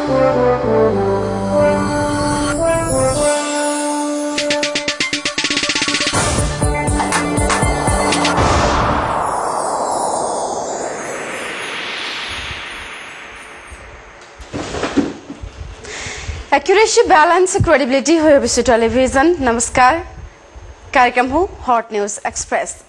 Accuracy, balance, credibility हो ABC television. नमस्कार, कार्यक्रम हो hot news express.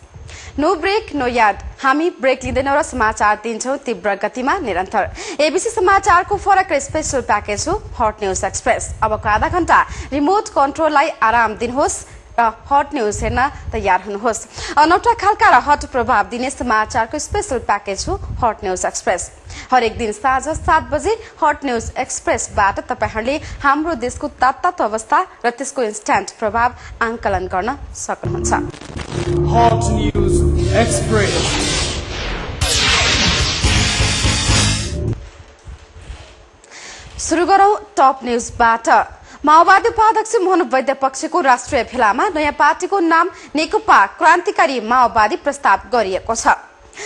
No break no याद, हामी ब्रेक लिँदैनौं र समाचार दिन्छौं तीव्र गतिमा निरन्तर। ABC समाचारको फरक र स्पेशल प्याकेज हो हॉट न्यूज एक्सप्रेस। अबको आधा घण्टा रिमोट कन्ट्रोललाई आराम दिनुहोस् र हट न्यूज हेर्न तयार हुनुहोस्। अनौठा खालका र हट प्रभाव दिने समाचारको स्पेशल प्याकेज हो हट न्यूज एक्सप्रेस। हरेक दिन साँझ 7 बजे हट न्यूज एक्सप्रेसबाट तपाईहरुले हाम्रो देशको तातो अवस्था र त्यसको इन्स्ट्यान्ट प्रभाव आंकलन गर्न सक्नुहुन्छ। Hot news express. सुरु गरौं टप न्यूजबाट। माओवादी उपाध्यक्ष मोहन वैद्य पक्षको राष्ट्रिय भेलामा नयाँ पार्टीको नाम नेकपा क्रान्तिकारी माओवादी प्रस्ताव गरिएको छ।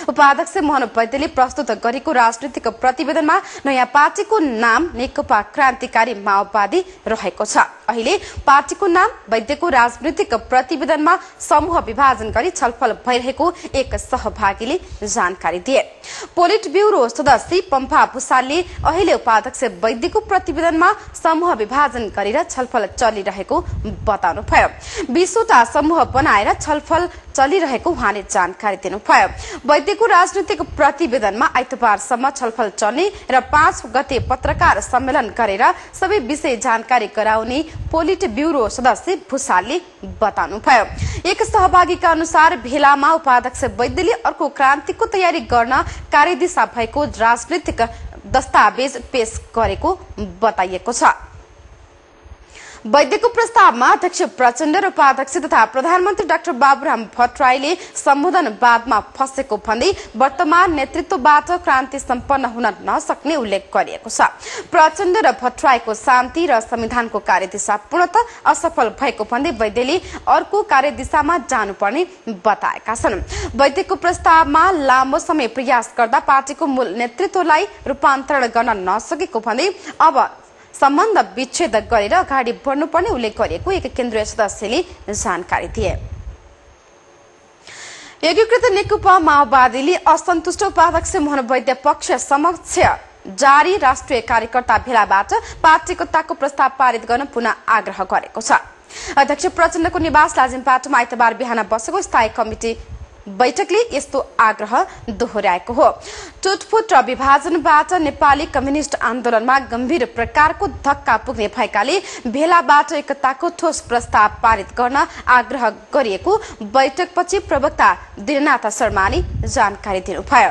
उपाध्यक्ष मोहन वैद्यले प्रस्तुत गरेको राजनीतिक प्रतिवेदनमा नयाँ पार्टीको नाम नेकपा क्रान्तिकारी माओवादी रहेको छ। अहिले पार्टीको नाम वैद्यको राजनीतिक प्रतिवेदनमा समूह विभाजन गरी छलफल भइरहेको एक सहभागीले जानकारी दिए। पोलिट ब्यूरो सदस्य पम्फा भूषालले अहिले उपाध्यक्ष वैद्यको प्रतिवेदनमा समूह विभाजन गरेर छलफल चलिरहेको बताउनुभयो। 20वटा समूह बनाएर छलफल चलिरहेको उहाँले जानकारी दिनुभयो। वैद्यको राजनीतिक प्रतिवेदनमा आइतबारसम्म छलफल चल्ने र 5 गते पत्रकार सम्मेलन गरेर सबै विषय जानकारी गराउने पोलिट ब्यूरो सदस्य भूषालले बताउनुभयो। एक सहभागीका अनुसार भेलामा उपाध्यक्ष वैद्यले अर्को क्रान्तिको तयारी गर्न कार्यदिशा भएको राजनीतिक दस्तावेज पेश गरेको बताइएको छ। वैद्यको प्रस्तावमा अध्यक्ष प्रचण्ड र उपाध्यक्ष तथा प्रधानमन्त्री डाक्टर बाबुराम भट्टराईले सम्बोधनवादमा फसेको भन्दै वर्तमान नेतृत्वबाट क्रान्ति सम्पन्न हुन नसक्ने उल्लेख गरिएको छ। प्रचण्ड र भट्टराईको शान्ति र संविधानको कार्यदिशा पूर्णतः असफल भएको भन्दै वैद्यले अर्को कार्यदिशामा जानुपर्ने बताएका छन्। वैद्यको प्रस्तावमा लामो समय प्रयास गर्दा पार्टीको मूल नेतृत्वलाई रूपान्तरण गर्न नसकेको भन्दै अब सम्बन्ध विच्छेद गरेर अगाडि बढ्नुपर्ने उल्लेख गरिएको एक केन्द्रीय सदस्यले जानकारी दिए। एकीकृत नेकपा माओवादीले असन्तुष्ट उपाध्यक्ष मोहन वैद्य पक्ष समक्ष जारी राष्ट्रिय कार्यकर्ता भेलाबाट पार्टीको ताको प्रस्ताव पारित गर्न पुनः आग्रह गरेको छ। अध्यक्ष प्रचण्डको निवास लाजिमपाटमा आइतबार बिहान बसेको स्थायी कमिटी बैठकले यस्तो आग्रह दोहोर्याएको हो। टुटफुट र विभाजनबाट नेपाली कम्युनिष्ट आन्दोलनमा गम्भीर प्रकारको धक्का पुग्ने भएकाले भेलाबाट एकताको ठोस प्रस्ताव पारित गर्न आग्रह गरिएको बैठकपछि प्रवक्ता दिननाथ शर्माले जानकारी दिनुभयो।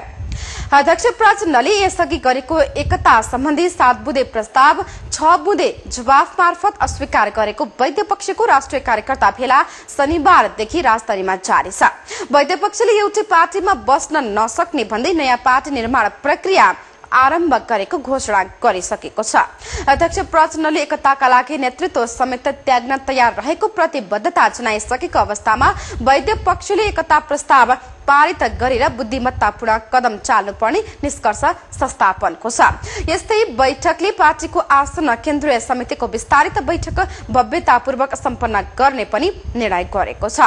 अध्यक्ष प्रचण्डले यसअघि गरेको एकता सम्बन्धी 7 बुँदे प्रस्ताव 6 बुँदे जवाफ मार्फत अस्वीकार गरेको वैद्य पक्षको राष्ट्रिय कार्यकर्ता भेला शनिबारदेखि राजधानीमा जारी छ। वैद्य पक्षले एउटै पार्टीमा बस्न नसक्ने भन्दै नयाँ पार्टी निर्माण प्रक्रिया आरम्भ गरेको घोषणा गरिसकेको छ। अध्यक्ष प्रचण्डले एकताका लागि नेतृत्व समेत त्याग्न तयार रहेको प्रतिबद्धता जनाइसकेको अवस्थामा वैद्य पक्षले एकता प्रस्ताव पारित गरेर बुद्धिमत्तापूर्ण कदम चाल्नुपर्ने निष्कर्ष संस्थापनको छ। यस्तै बैठकले पार्टीको आसन केन्द्रीय समितिको विस्तारित बैठक भव्यतापूर्वक सम्पन्न गर्ने पनि निर्णय गरेको छ।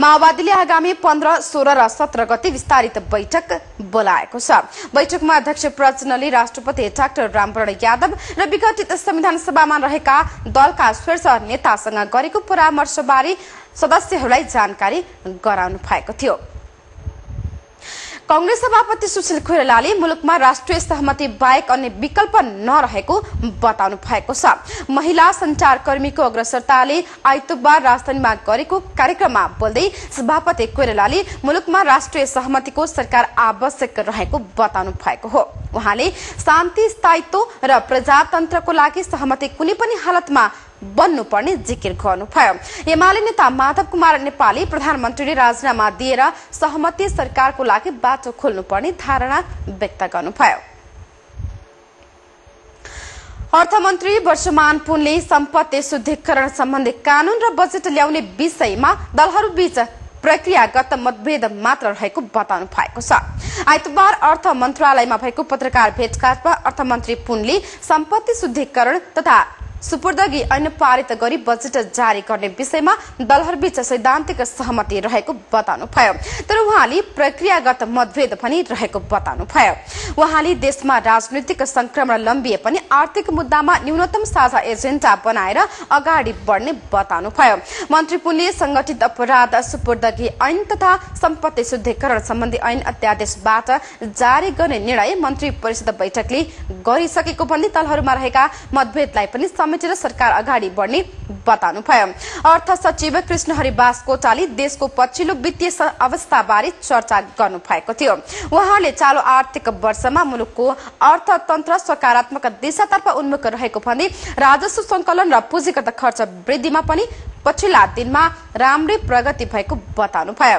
माओवादीले आगामी 15, 16 र 17 गते विस्तारित बैठक बोलाएको छ। बैठकमा अध्यक्ष प्रचण्डले राष्ट्रपति डाक्टर रामवरण यादव र विघटित संविधान सभामा रहेका दलका शीर्ष नेतासँग गरेको परामर्शबारे सदस्यहरूलाई जानकारी गराउनु भएको थियो। कांग्रेस सभापति सुशील कोइरालाले मुलुकमा राष्ट्रिय सहमति बाहेक अन्य विकल्प नरहेको बताउनु भएको छ। महिला सञ्चारकर्मीको अग्रसरताले आइतबार राजधानीमा गरेको कार्यक्रममा बोल्दै सभापति कोइरालाले मुलुकमा राष्ट्रिय सहमतिको सरकार आवश्यक रहेको बताउनु भएको हो। उहाँले शान्ति, स्थायित्व र प्रजातन्त्रको लागि सहमति कुनै पनि हालतमा बन्नुपर्ने जिकिर गर्नुभयो। एमाले नेता माधव कुमार नेपालले प्रधानमन्त्रीले राजीनामा दिएर सहमति सरकारको लागि बाटो खोल्नुपर्ने धारणा व्यक्त गर्नुभयो। अर्थमन्त्री वर्षमान पुनले सम्पत्ति शुद्धिकरण सम्बन्धी कानून र बजेट ल्याउने विषयमा दलहरूबीच प्रक्रियागत मतभेद मात्र रहेको बताउनु भएको छ। आइतबार अर्थ मन्त्रालयमा भएको पत्रकार भेटघाटमा अर्थमन्त्री पुनले सम्पत्ति शुद्धिकरण तथा सुपुर्दगी ऐन पारित गरी बजेट जारी गर्ने विषयमा दलहरूबीच सैद्धान्तिक सहमति रहेको बताउनु भयो। तर उहाँले प्रक्रियागत मतभेद पनि रहेको बताउनु भयो। उहाँले देशमा राजनीतिक संक्रमण लम्बिए पनि आर्थिक मुद्दामा न्यूनतम साझा एजेन्डा बनाएर अगाडि बढ्ने बताउनु भयो। मन्त्री पुनले संगठित अपराध सुपुर्दगी ऐन तथा सम्पत्ति शुद्धिकरण सम्बन्धी ऐन अध्यादेशबाट जारी गर्ने निर्णय मन्त्री परिषद बैठकले गरिसकेको भन्दै दलहरूमा रहेका मतभेदलाई पनि समेटेर सरकार अगाडि बढ्ने बताउनु भयो। अर्थ सचिव कृष्णहरि बास्कोटाले देशको पछिल्लो वित्तीय अवस्थाबारे चर्चा गर्नु भएको थियो। उहाँले चालु आर्थिक वर्षमा मुलुकको अर्थतन्त्र सकारात्मक दिशातर्फ उन्मुख रहेको भन्दै राजस्व संकलन र पुँजीगत खर्च वृद्धिमा पनि पछिल्ला दिनमा राम्रै प्रगति भएको बताउनु भयो।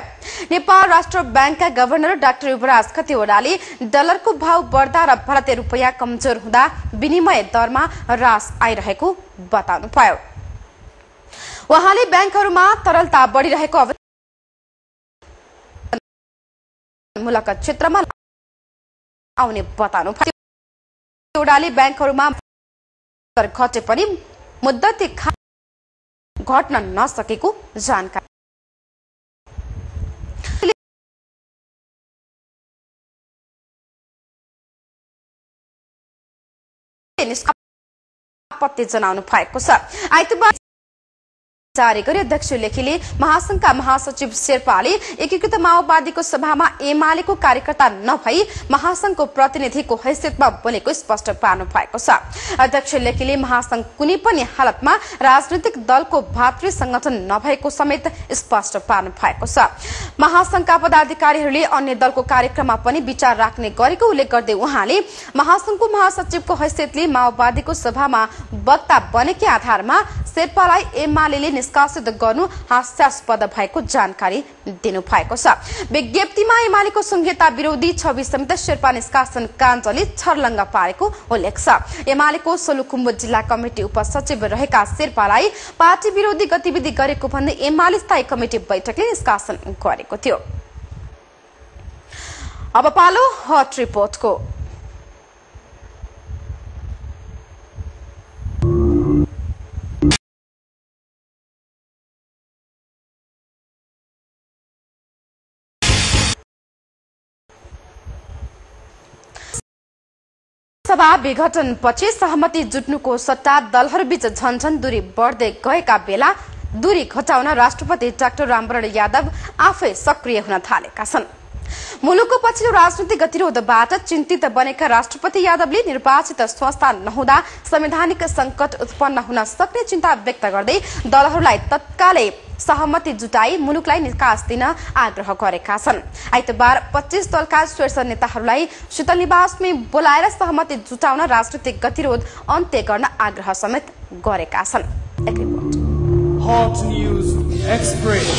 नेपाल राष्ट्र बैंकका गभर्नर डाक्टर युवराज खतिवड़ाले डलरको भाव बढ्दा र भारतीय रुपैयाँ कमजोर हुँदा विनिमय दरमा ह्रास आइरहेको बताउनु भयो। उहाँले बैंकहरूमा तरलता बढिरहेको मूलक क्षेत्रमा आउने बताउनु भयो। खतिवड़ाले बैंकहरूमा घटे पनि मुद्दती घट्न नसकेको जानकारी आपत्ति जनाउनु भएको छ। आइतबार जारी गरी अध्यक्ष लेखीले महासंघका महासचिव शेर्पाले एकीकृत माओवादीको सभामा एमालेको कार्यकर्ता नभई महासंघको प्रतिनिधिको हैसियतमा बोलेको स्पष्ट पार्नु भएको छ। अध्यक्ष लेखीले महासंघ कुनै पनि हालतमा राजनीतिक दलको भातृ संगठन नभएको समेत स्पष्ट पार्नु भएको छ। महासंघका पदाधिकारीहरूले अन्य दलको कार्यक्रममा पनि विचार राख्ने गरेको उल्लेख गर्दै उहाँले महासंघको महासचिवको हैसियतले माओवादीको सभामा वक्ता बनेकै आधारमा शेर्पालाई एमालेले निष्कासित गर्नु हास्यास्पद भएको जानकारी दिनु भएको छ। विज्ञप्तिमा एमालेको संहिता विरोधी छवि समेत शेर्पा निष्कासन काण्डले छर्लङ्ग पारेको उल्लेख छ। एमालेको सोलुखुम्बु जिल्ला कमिटी उपसचिव रहेका शेर्पालाई पार्टी विरोधी गतिविधि गरेको भन्दै एमाले स्थायी कमिटी बैठकले निष्कासन गरेको थियो। अब पालो हट रिपोर्टको। सभा विघटनपछि सहमति जुट्नुको सट्टा दलहरूबीच झनझन दूरी बढ्दै गएका बेला दूरी घटाउन राष्ट्रपति डाक्टर रामवरण यादव आफै सक्रिय हुन थालेका छन्। मुलुकको पछिल्लो राजनीतिक गतिरोधबाट चिन्तित बनेका राष्ट्रपति यादवले निर्वाचित संस्था नहुँदा संवैधानिक संकट उत्पन्न हुन सक्ने चिन्ता व्यक्त गर्दै दलहरूलाई तत्कालै सहमति जुटाई मुलुकलाई निकास दिन आग्रह गरेका छन्। आइतबार 25 दलका शीर्ष नेताहरूलाई शीतल निवासमै बोलाएर सहमति जुटाउन राजनीतिक गतिरोध अन्त्य गर्न आग्रह समेत गरेका छन्। एक रिपोर्ट। Hot News Express।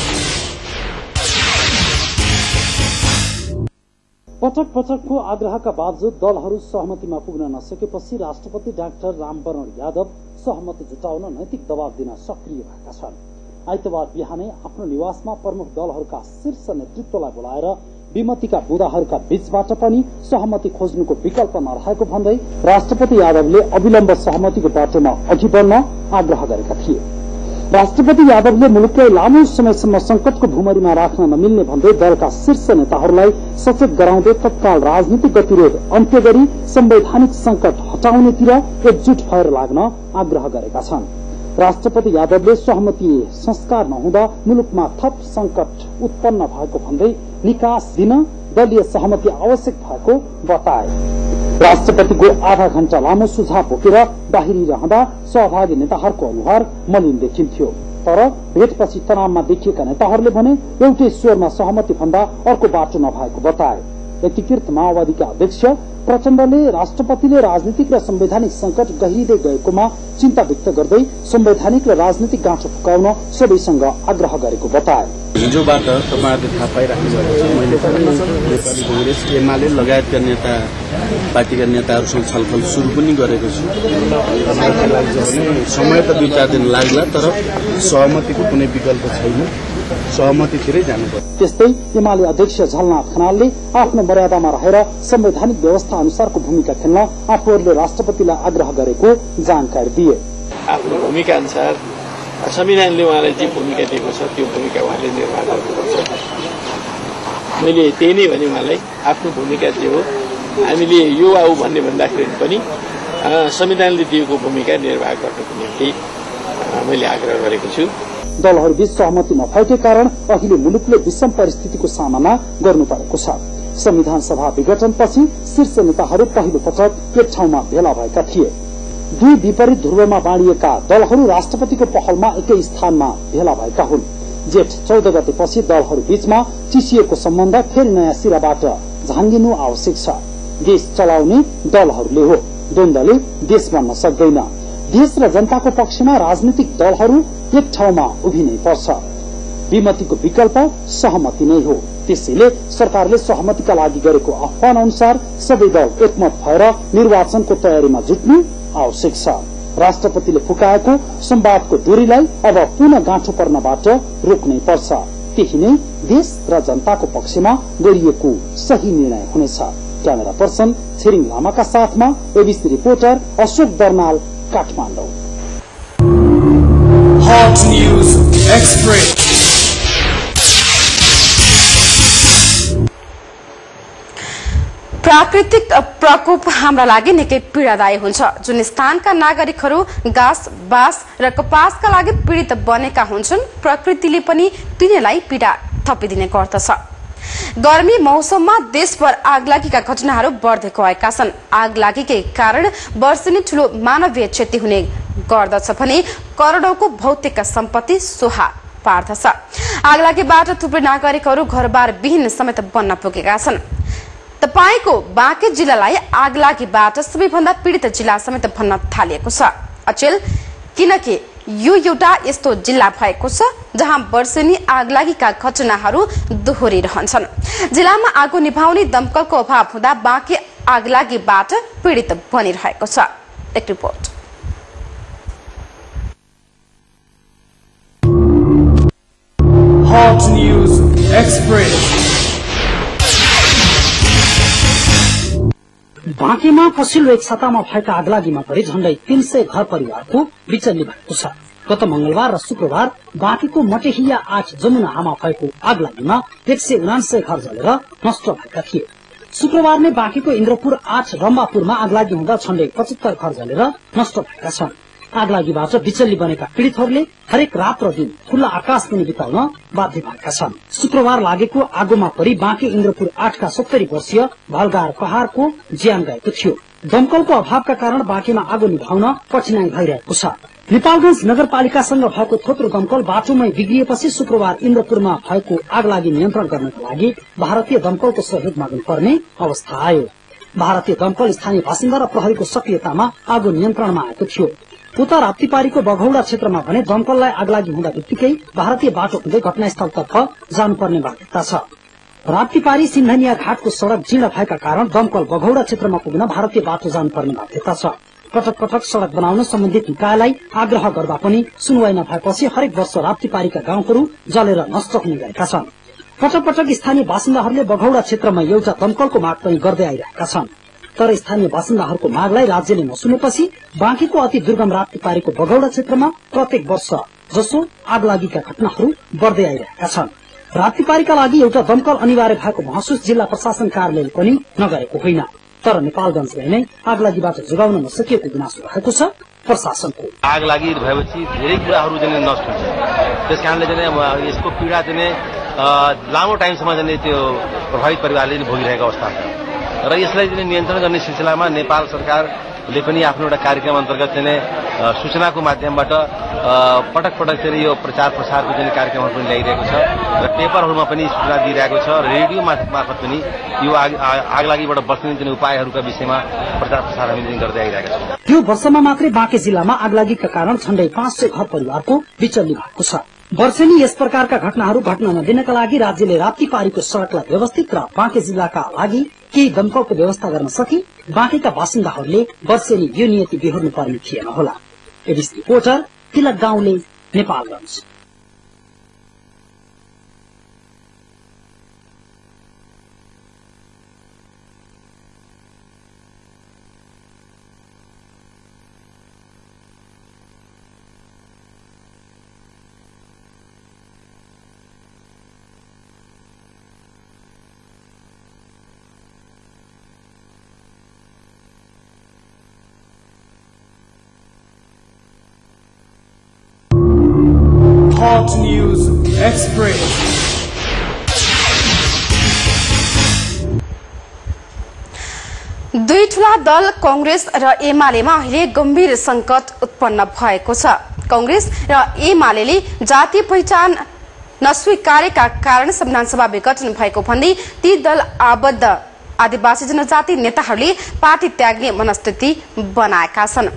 पटक पटकको आग्रहका बावजुद दलहरू सहमतिमा पुग्न नसकेपछि राष्ट्रपति डाक्टर रामवरण यादव सहमति जुटाउन नैतिक दबाव दिन सक्रिय भएका छन्। आइतबार बिहानै आफ्नो निवासमा प्रमुख दलहरूका शीर्ष नेतृत्वलाई बोलाएर विमतिका बुँदाहरूका बीचबाट पनि सहमति खोज्नुको विकल्प नरहेको भन्दै राष्ट्रपति यादवले अविलम्ब सहमतिको बाटोमा अघि बढ्न आग्रह गरेका थिए। राष्ट्रपति यादवले मुलुकलाई लामो समयसम्म संकटको भूमरीमा राख्न नमिल्ने भन्दै दलका शीर्ष नेताहरूलाई सचेत गराउँदै तत्काल राजनीतिक गतिरोध अन्त्य गरी संवैधानिक संकट हटाउनेतिर एकजुट भएर लाग्न आग्रह गरेका छन्। राष्ट्रपति यादवले सहमति संस्कार नहुँदा मुलुकमा थप संकट उत्पन्न भएको भन्दै निकास दिन दलीय सहमति आवश्यक भएको बताए। राष्ट्रपतिको आधा घण्टा लामो सुझाव बोकेर बाहिरिरहँदा सहभागी नेताहरूको अनुहार मलिन देखिन्थ्यो। तर भेटपछि तनावमा देखिएका नेताहरूले भने एउटै स्वरमा सहमति भन्दा अर्को बाटो नभएको बताए। एकीकृत माओवादीका अध्यक्ष प्रचण्डले राष्ट्रपतिले राजनीतिक र संवैधानिक संकट गहिरिँदै गएकोमा चिन्ता व्यक्त गर्दै संवैधानिक र राजनीतिक गाँठो फुकाउन सबैसँग आग्रह गरेको बताए। हिजोबाट तपाईहरुले थाहा पाइराख्नु भएको छ मैले नेपाली कांग्रेस एमाले लगायतका नेता पार्टीका नेताहरुसँग छलफल सुरु पनि गरेको छु। समय त 2-4 दिन लाग्ला तर सहमतिको कुनै विकल्प छैन। सहमतितिरै जानुपर्छ। त्यस्तै एमाले अध्यक्ष झलनाथ खनालले आफ्नो मर्यादामा रहेर संवैधानिक व्यवस्था अनुसारको भूमिका खेल्न आफूहरूले राष्ट्रपतिलाई आग्रह गरेको जानकारी दिए। आफ्नो भूमिका अनुसार संविधानले उहाँलाई जे भूमिका दिएको छ त्यो भूमिका उहाँले निर्वाह गर्नुपर्छ। मैले त्यही नै भने उहाँलाई आफ्नो भूमिका जे हो हामीले यो आऊ भन्ने भन्दाखेरि पनि संविधानले दिएको भूमिका निर्वाह गर्नको निम्ति मैले आग्रह गरेको छु। दलहरूबीच सहमति नभएकै कारण अहिले मुलुकले विषम परिस्थितिको सामना गर्नु परेको छ। संविधान सभा विघटनपछि शीर्ष नेताहरू पहिलो पटक एक ठाउँमा भेला भएका थिए। दुई विपरीत ध्रुवमा बाँडिएका दलहरू राष्ट्रपतिको पहलमा एकै स्थानमा भेला भएका हुन्। जेठ 14 गतेपछि दलहरू बीचमा चिसिएको सम्बन्ध फेरि नयाँ सिराबाट झाँगिनु आवश्यक छ। देश चलाउने दलहरूले हो, द्वन्द्वले देश बन्न सक्दैन। देश र जनताको पक्षमा राजनीतिक दलहरू एक ठाउँमा उभिनै पर्छ। विमतिको विकल्प सहमति नै हो। त्यसैले सरकारले सहमतिका लागि गरेको आह्वान अनुसार सबै दल एकमत भएर निर्वाचनको तयारीमा जुट्नु आवश्यक छ। राष्ट्रपतिले फुकाएको संवादको डोरीलाई अब पुनः गाँठो पर्नबाट रोक्नै पर्छ। त्यही नै देश र जनताको पक्षमा गरिएको सही निर्णय हुनेछ। क्यामेरा पर्सन छिरिङ लामाका साथमा ABC reporter Ashok Darnal, Kathmandu. Hot News Express. प्राकृतिक प्रकोप हाम्रा लागि निकै पीड़ादायी हुन्छ। जुन स्थानका नागरिकहरू घाँस बाँस र कपासका लागि पीड़ित बनेका हुन्छन्, प्रकृतिले पनि तिनीलाई पीड़ा थपिदिने गर्दछ। गर्मी मौसममा देशभर आगलागीका घटनाहरू बढ्दै गएका छन्। आगलागीकै कारण वर्षेनी ठूलो मानवीय क्षति हुने गर्दछ भने करोडौंको भौतिक सम्पत्ति सोहा पार्दछ। आगलागीबाट थुप्रै नागरिकहरू घरबार विहीन समेत बन्न पुगेका छन्। तपाईको बाँके जिल्लालाई आगलागीबाट सबैभन्दा पीड़ित जिल्ला समेत भन्न थालिएको छ। अचेल किनकि यो एउटा यस्तो जिल्ला भएको छ जहाँ वर्षेनी आगलागीका घटनाहरू दोहोरिरहन्छन्। जिल्लामा आगो निभाउने दमकलको अभाव हुँदा बाँके आगलागीबाट पीड़ित बनिरहेको छ। एक रिपोर्ट। Hot News Express. बाँकेमा पछिल्लो एक सातामा भएका आगलागीमा परि झण्डै 300 घर परिवारको बिचल्ली भएको छ। गत मंगलबार र शुक्रबार बाँकेको मटेहिया 8 जमुना आमा भएको आगलागीमा 179 घर जलेर नष्ट भएका थिए। शुक्रबार नै बाँकेको इन्द्रपुर 8 रम्बापुरमा आगलागी हुँदा झण्डै 75 घर जलेर नष्ट भएका छन्। आगलागीबाट बिचल्ली बनेका पीड़ितहरूले हरेक रात र दिन खुल्ला आकाश पनि बिताउन बाध्य भएका छन्। शुक्रबार लागेको आगोमा परि बाँके इन्द्रपुर 8 का 70 वर्षीय भलगार पहाड़को ज्यान गएको थियो। दमकलको अभावका कारण बाँकेमा आगो निभाउन कठिनाई भइरहेको छ। नेपालगंज नगरपालिकासँग भएको थोत्रो दमकल बाटोमै बिग्रिएपछि शुक्रबार इन्द्रपुरमा भएको आगलागी नियन्त्रण गर्नका लागि भारतीय दमकलको सहयोग माग्नुपर्ने अवस्था आयो। भारतीय दमकल स्थानीय बासिन्दा र प्रहरीको सक्रियतामा आगो नियन्त्रणमा आएको थियो। उता राप्तीपारीको बघौडा क्षेत्रमा भने दमकललाई आगलागी हुँदा बित्तिकै भारतीय बाटो हुँदै घटनास्थलतर्फ जानुपर्ने बाध्यता छ। राप्तीपारी सिन्धनिया घाटको सड़क जीर्ण भएका कारण दमकल बघौडा क्षेत्रमा पुग्न भारतीय बाटो जानुपर्ने बाध्यता छ। पटक पटक सड़क बनाउन सम्बन्धित निकायलाई आग्रह गर्दा पनि सुनवाई नभएपछि हरेक वर्ष राप्तीपारीका गाउँहरू जलेर नष्ट हुने गरेका छन्। पटक पटक स्थानीय बासिन्दाहरूले बघौडा क्षेत्रमा एउटा दमकलको माग पनि गर्दै आइरहेका छन्। तर स्थानीय बासिन्दाहरूको मागलाई राज्यले नसुनेपछि बाँकेको अति दुर्गम राप्तीपारीको बघौडा क्षेत्रमा प्रत्येक वर्ष जसो आगलागीका घटनाहरू बढ्दै आइरहेका छन्। राप्तीपारीका लागि एउटा दमकल अनिवार्य भएको महसुस जिल्ला प्रशासन कार्यालयले पनि नगरेको होइन। तर नेपालगंजलाई नै आगलागीबाट जोगाउन नसकिएको गुनासो रहेको छ प्रशासनको। आगलागी भएपछि धेरै कुराहरू चाहिँ नष्ट हुन्छ। त्यसकारणले चाहिँ यसको पीडा चाहिँ लामो टाइमसम्म चाहिँ त्यो प्रभावित परिवारले भोगिरहेको अवस्था छ र यसलाई चाहिँ नियन्त्रण गर्ने सिलसिलामा नेपाल सरकारले पनि आफ्नो एउटा कार्यक्रम अन्तर्गत चाहिँ सूचनाको माध्यमबाट पटक पटक चाहिँ यो प्रचार प्रसारको चाहिँ कार्यक्रमहरू पनि ल्याइरहेको छ र पेपरहरूमा पनि सूचना दिइरहेको छ। रेडियो मार्फत पनि यो आगलागीबाट बच्ने चाहिँ उपायहरूका विषयमा प्रचार प्रसार हामी गर्दै आइरहेका छौँ। यो वर्षमा मात्रै बाँके जिल्लामा आगलागीका कारण झण्डै 500 घर परिवारको बिचल्ली भएको छ। वर्षेनी यस प्रकारका घटनाहरू घट्न नदिनका लागि राज्यले राप्तीपारीको सड़कलाई व्यवस्थित र बाँके जिल्लाका लागि केही दमकलको व्यवस्था गर्न सके बाँकेका बासिन्दाहरूले वर्षेनी यो नियति बिहोर्नु पर्ने थिएन होला। एबिसी रिपोर्टर तिलक गाउँले, नेपालगञ्ज। Hot News Express. दुई ठूला दल कांग्रेस र एमालेमा अहिले गम्भीर संकट उत्पन्न भएको छ। कांग्रेस र एमालेले जातीय पहिचान नस्वीकारेका कारण संविधान सभा विघटन भएको भन्दै ती दल आबद्ध आदिवासी जनजाति नेताहरूले पार्टी त्याग्ने मनस्थिति बनाएका छन्।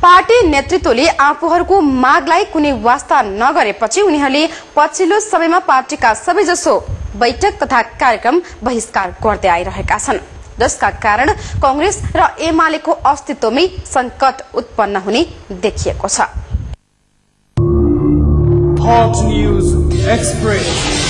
पार्टी नेतृत्वले आफूहरूको मागलाई कुनै वास्ता नगरेपछि उनीहरूले पछिल्लो समयमा पार्टीका सबैजसो बैठक तथा कार्यक्रम बहिष्कार गर्दै आइरहेका छन्, जसका कारण कांग्रेस र एमालेको अस्तित्वमै संकट उत्पन्न हुने देखिएको छ। Hot News Express.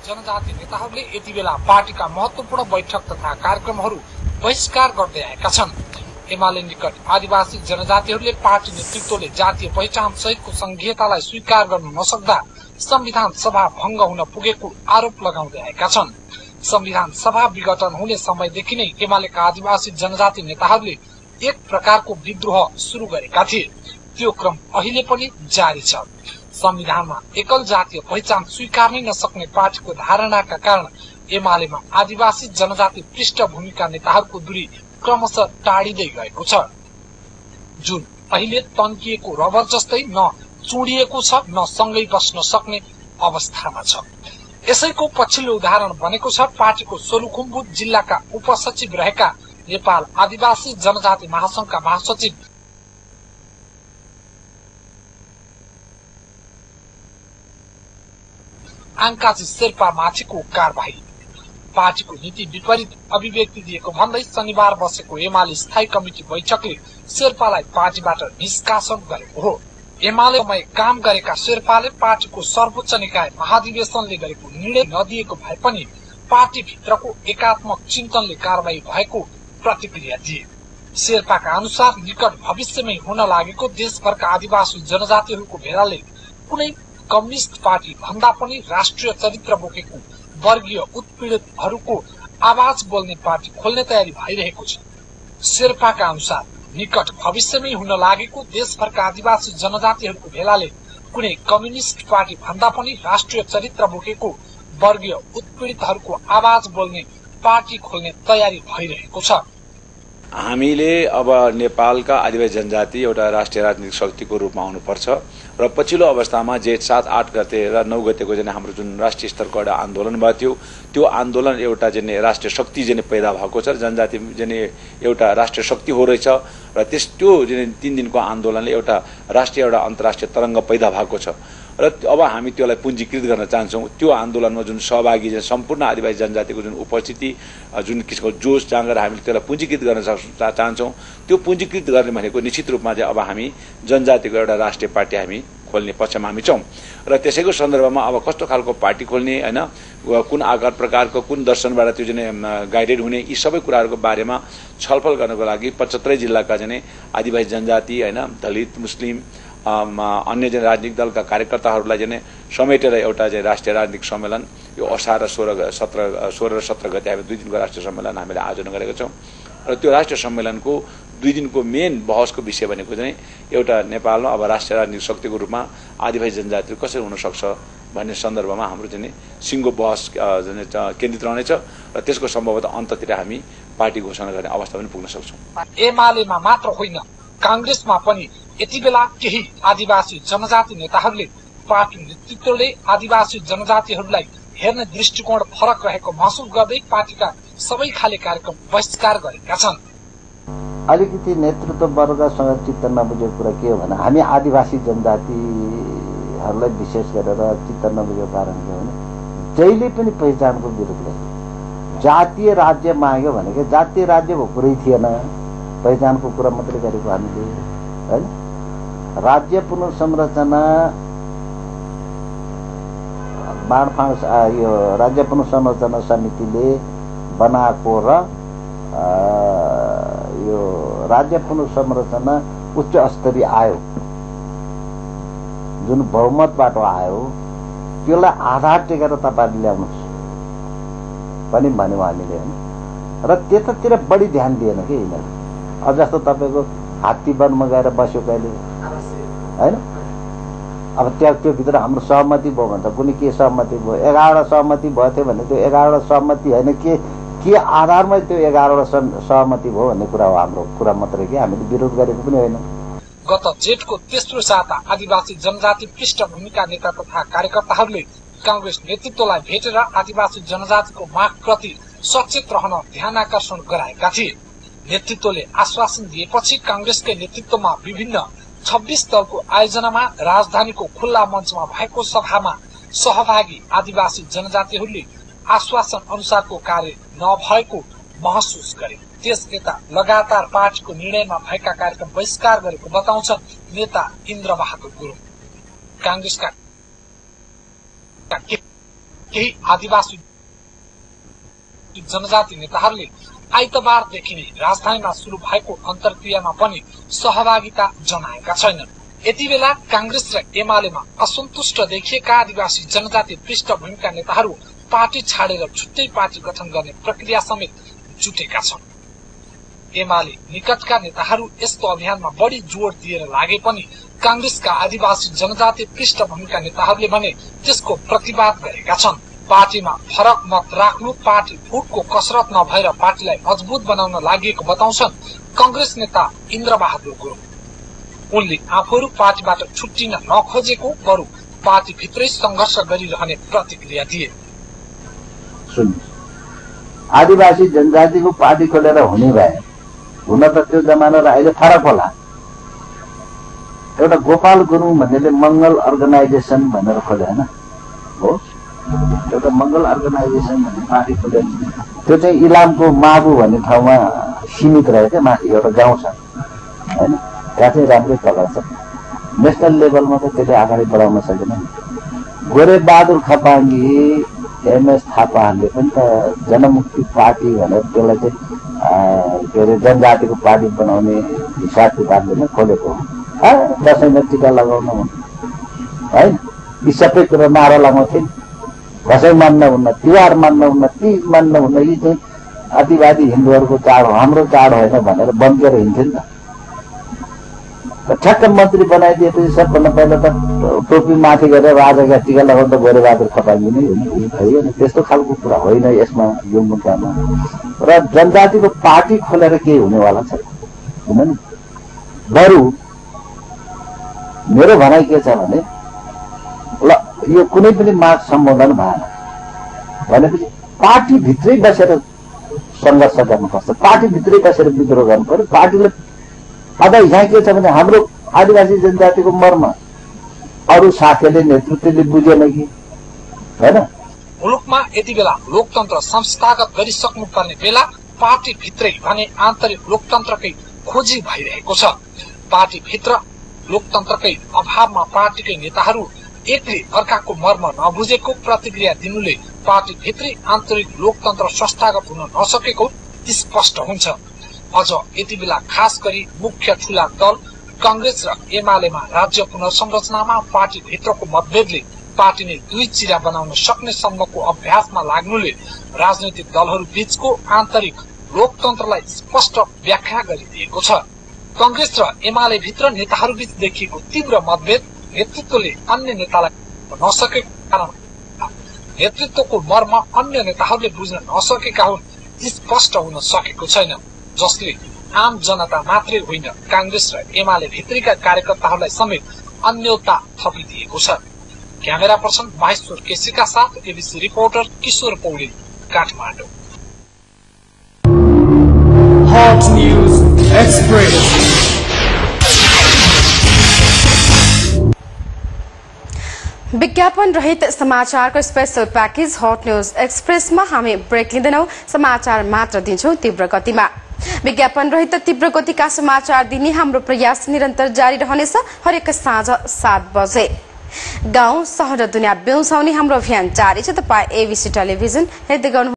जनजाति नेताहरूले यति बेला पार्टीका महत्वपूर्ण बैठक तथा कार्यक्रमहरू बहिष्कार गर्दै आएका छन्। एमाले निकट आदिवासी जनजातिहरूले पार्टी नेतृत्वले जातीय पहिचान सहितको संघीयतालाई स्वीकार गर्न नसक्दा संविधान सभा भंग हुन पुगेको आरोप लगाउँदै आएका छन्। संविधान सभा विघटन हुने समयदेखि नै एमालेका आदिवासी जनजाति नेताहरूले एक प्रकारको विद्रोह शुरू गरेका थिए। त्यो क्रम अहिले पनि जारी छ। संविधानमा एकल जातीय पहिचान स्वीकार नै नसक्ने पार्टीको धारणाका कारण एमालेमा आदिवासी जनजाति पृष्ठभूमिका नेताहरूको दूरी क्रमशः टाढिँदै गएको छ, जुन अहिले तन्किएको रबर जस्तै न चुडिएको छ न सँगै बस्न सक्ने अवस्थामा छ। यसैको पछिल्लो उदाहरण बनेको छ पार्टीको सोलुखुम्बु जिल्लाका उपसचिव रहेका नेपाल आदिवासी जनजाति महासंघका महासचिव आङ्काजी शेर्पा माथिको कारबाही। पार्टीको नीति विपरीत अभिव्यक्ति दिएको भन्दै शनिबार बसेको एमाले स्थायी कमिटी बैठकले शेर्पालाई पार्टीबाट निष्कासन गरेको हो। एमालेमा काम गरेका शेर्पाले पार्टीको सर्वोच्च निकाय महाधिवेशनले गरेको निर्णय नदिएको भए पनि पार्टी भित्रको एकात्मक चिन्तनले कारबाही भएको प्रतिक्रिया दिए। शेर्पाका अनुसार निकट भविष्यमै हुन लागेको देशभरका आदिवासी जनजातिहरूको भेलाले कुनै कम्युनिस्ट पार्टी भन्दा पनि राष्ट्रिय चरित्र बोकेको वर्गीय उत्पीडितहरूको आवाज बोल्ने पार्टी खोल्ने तयारी भइरहेको छ। शेर्पाका अनुसार निकट भविष्यमै हुन लागेको देशभरका आदिवासी जनजातिहरूको भेलाले कुनै कम्युनिस्ट पार्टी भन्दा पनि राष्ट्रिय चरित्र बोकेको वर्गीय उत्पीडितहरूको आवाज बोल्ने पार्टी खोल्ने तयारी भइरहेको छ। हामीले अब नेपालका आदिवासी जनजाति एउटा राष्ट्रिय राजनीतिक शक्तिको रूपमा आउनुपर्छ र पछिल्लो अवस्थामा जेठ 7, 8 गते र 9 गतेको जने हाम्रो जुन राष्ट्रिय स्तरको एउटा आन्दोलन भएको थियो, त्यो आन्दोलन एउटा जने राष्ट्रिय शक्ति जने पैदा भएको छ, जनजाति जने एउटा राष्ट्रिय शक्ति हो रहेछ र त्यो जने 3 दिनको आन्दोलनले एउटा राष्ट्रिय एउटा अन्तर्राष्ट्रिय तरंग पैदा भएको छ र अब हामी त्यसलाई पुञ्जीकृत गर्न चाहन्छौं। त्यो आन्दोलनमा जुन सहभागी सम्पूर्ण आदिवासी जनजातिको जुन उपस्थिति, जुन किसिमको जोश जाँगर हामीले त्यसलाई पुञ्जीकृत गर्न चाहन्छौं। त्यो पुञ्जीकृत गर्ने भनेको निश्चित रूपमा चाहिँ अब हामी जनजातिको एउटा राष्ट्रिय पार्टी हामी खोल्ने पक्षमा हामी छौं र त्यसैको सन्दर्भमा अब कस्तो खालको पार्टी खोल्ने, हैन, कुन आकार प्रकारको, कुन दर्शनबाट त्यो जने गाइडेड हुने, यी सबै कुराहरूको बारेमा छलफल गर्नको लागि 75 जिल्लाका जने आदिवासी जनजाति, हैन, दलित, मुस्लिम, अन्य जन राजनीतिक दलका कार्यकर्ताहरूलाई जने समेटेर एउटा चाहिँ राष्ट्रिय राजनीतिक सम्मेलन यो असार र 16 र 17 गते हामी 2 दिनको राष्ट्रिय सम्मेलन हामीले आयोजना गरेका छौं र त्यो राष्ट्रिय सम्मेलनको 2 दिनको मेन बहसको विषय भनेको चाहिँ एउटा नेपालमा अब राष्ट्रिय राजनीतिक शक्तिको रूपमा आदिवासी जनजाति कसरी हुन सक्छ भन्ने सन्दर्भमा हाम्रो चाहिँ सिङ्गो बहस केन्द्रित रहनेछ र त्यसको सम्भवतः अन्ततिर हामी पार्टी घोषणा गर्ने अवस्था पनि पुग्न सक्छौँ। एमालेमा मात्र होइन कांग्रेसमा पनि यति बेला केही आदिवासी जनजाति नेताहरूले पार्टी नेतृत्वले आदिवासी जनजातिहरूलाई हेर्ने दृष्टिकोण फरक रहेको महसुस गर्दै पार्टीका सबै खाले कार्यक्रम बहिष्कार गरेका छन्। अलिकति नेतृत्व वर्गसँग चित्त नबुझेको कुरा के हो भने हामी आदिवासी जनजातिहरूलाई विशेष गरेर चित्त नबुझेको कारण के हो भने जहिले पनि पहिचानको विरुद्ध जातीय राज्य माग्यो भनेको जातीय राज्य भएको कुरै थिएन, पहिचानको कुरा मात्रै गरेको हामीले हैन। राज्य पुनर्संरचना बाँडफाँड यो राज्य पुनर्संरचना समितिले बनाएको र यो राज्य पुनर्संरचना उच्च स्तरीय आयो जुन बहुमतबाट आयो त्यसलाई आधार टेकेर तपाईहरुले ल्याउनुस् पनि भन्यौं हामीले हैन। र त्यतातिर बढी ध्यान दिएन के यिनीहरु। अझ जस्तो तपाईको हात्ती वनमा गएर बस्यो कहिले हैन। अब त्यो भित्र हाम्रो सहमति भयो भन्छ कुनै के सहमति भयो 11 सहमति भयो थियो भने त्यो 11 सहमति हैन के आधारमा त्यो 11 सहमति भयो भन्ने कुरा हो हाम्रो कुरा मात्रै के हामीले विरोध गरेको पनि होइन। गत जेठको तेस्रो साता आदिवासी जनजाति पृष्ठभूमिका नेता तथा कार्यकर्ताहरूले कांग्रेस नेतृत्वलाई भेटेर आदिवासी जनजातिको मागप्रति सचेत रहन ध्यान आकर्षण गराएका थिए। नेतृत्वले आश्वासन दिएपछि कांग्रेसकै नेतृत्वमा विभिन्न 26 दलको आयोजनामा राजधानीको खुल्ला मञ्चमा भएको सभामा सहभागी आदिवासी जनजातिहरूले आश्वासन अनुसारको कार्य नभएको महसुस गरे। त्यसयता लगातार पार्टीको निर्णयमा भएका कार्यक्रम बहिष्कार गरेको बताउँछन् नेता इन्द्रबहादुर गुरुङ। कांग्रेसका केही आदिवासी जनजाति नेताहरूले आइतबारदेखि नै राजधानीमा शुरू भएको अन्तर्क्रियामा पनि सहभागिता जनाएका छैनन्। यति बेला कांग्रेस र एमालेमा असन्तुष्ट देखिएका आदिवासी जनजाति पृष्ठभूमिका नेताहरू पार्टी छाडेर छुट्टै पार्टी गठन गर्ने प्रक्रिया समेत जुटेका छन्। एमाले निकटका नेताहरू यस्तो अभियानमा बढी जोड दिएर लागे पनि कांग्रेसका आदिवासी जनजाति पृष्ठभूमिका नेताहरूले भने त्यसको प्रतिवाद गरेका छन्। पार्टीमा फरक मत राख्नु पार्टी फुटको कसरत नभएर पार्टीलाई मजबुत बनाउन लागेको बताउँछन् कांग्रेस नेता इन्द्रबहादुर गुरुङ। उनले आफूहरू पार्टीबाट छुट्टिन नखोजेको बरु पार्टी भित्रै संघर्ष गरिरहने प्रतिक्रिया दिए। आदिवासी जनजातिको पार्टी खोलेर हुने भए हुन त त्यो जमाना र अहिले फरक होला। एउटा गोपाल गुरुङ भन्नेले मंगल अर्गनाइजेसन भनेर खोले हैन हो, एउटा मंगल अर्गनाइजेसन भन्ने पार्टी खोले। त्यो चाहिँ इलामको माबु भन्ने ठाउँमा सीमित रहेछ, माथि एउटा गाउँ छ हैन, त्यहाँ चाहिँ राम्रै चलाउँछ। नेसनल लेभलमा त त्यसले अगाडि बढाउन सकेन। गोरे बहादुर खपाङ्गी एमएस थापाहरूले पनि त जनमुक्ति पार्टी भनेर त्यसलाई चाहिँ के अरे जनजातिको पार्टी बनाउने हिसाब किताबले नै खोलेको हो। दसैँमा टिका लगाउन है, यी सबै कुरा नारा लगाउँथे। दसैँ मान्न हुन्न, तिहार मान्न हुन्न, तीज मान्न हुन्न, यी चाहिँ आदिवासी हिन्दूहरूको चाड हो, हाम्रो चाड होइन भनेर बन्केर हिँड्थे नि त। ठ्याक्क मन्त्री बनाइदिएपछि सबभन्दा पहिला त टोपी माथि गरेर राजाका टिका लगाउँदा गोरेबहादुर खपाङ्गी नै होइन। त्यस्तो खालको कुरा होइन यसमा, यो मुद्दामा। र जनजातिको पार्टी खोलेर केही हुनेवाला छैन किनभने बरु मेरो भनाइ के छ भने ल यो कुनै पनि माग सम्बोधन भएन भनेपछि पार्टी भित्रै बसेर संघर्ष गर्नुपर्छ, पार्टी भित्रै बसेर विद्रोह गर्नु पर्यो। पार्टीले अब यहाँ के छ भने हाम्रो आदिवासी जनजातिको मर्म अरू साथीले नेतृत्वले बुझेन कि हैन। मुलुकमा यति बेला लोकतन्त्र संस्थागत गरिसक्नु पर्ने बेला पार्टी भित्रै भने आन्तरिक लोकतन्त्रकै खोजी भइरहेको छ। पार्टी भित्र लोकतन्त्रकै अभावमा पार्टीकै नेताहरू एकले अर्काको मर्म नबुझेको प्रतिक्रिया दिनुले पार्टी भित्रै आन्तरिक लोकतन्त्र संस्थागत हुन नसकेको स्पष्ट हुन्छ। अझ यति बेला खास गरी मुख्य ठूला दल कांग्रेस र एमालेमा राज्य पुनर्संरचनामा पार्टी भित्रको मतभेदले पार्टी नै दुई चिरा बनाउन सक्ने सम्मको अभ्यासमा लाग्नुले राजनैतिक दलहरू बीचको आन्तरिक लोकतन्त्रलाई स्पष्ट व्याख्या गरिदिएको छ। कांग्रेस र एमाले भित्र नेताहरू बीच देखिएको तीव्र मतभेद नेतृत्वले अन्य नेतालाई नसकेको नेतृत्वको मर्म अन्य नेताहरूले बुझ्न नसकेका हुन्, स्पष्ट हुन सकेको छैन, जसले आम जनता मात्रै होइन कांग्रेस र एमाले भित्रीका कार्यकर्ताहरूलाई समेत अन्योता थपिदिएको छ। क्यामेरा पर्सन महेश्वर केसीका साथ ABC reporter Kishor Paudel, Kathmandu. Hot News Express. विज्ञापन रहित समाचारको स्पेशल प्याकेज हट न्यूज एक्सप्रेसमा हामी ब्रेक लिँदैनौं, समाचार मात्र दिन्छौं तीव्र गतिमा। विज्ञापन रहित तीव्र गतिका समाचार दिने हाम्रो प्रयास निरन्तर जारी रहनेछ। हरेक साँझ 7 बजे गाउँ, शहर र दुनिया बिउसाउने हाम्रो अभियान जारी छ। तपाईँ एबीसी टेलिभिजन हेर्दै गर्नु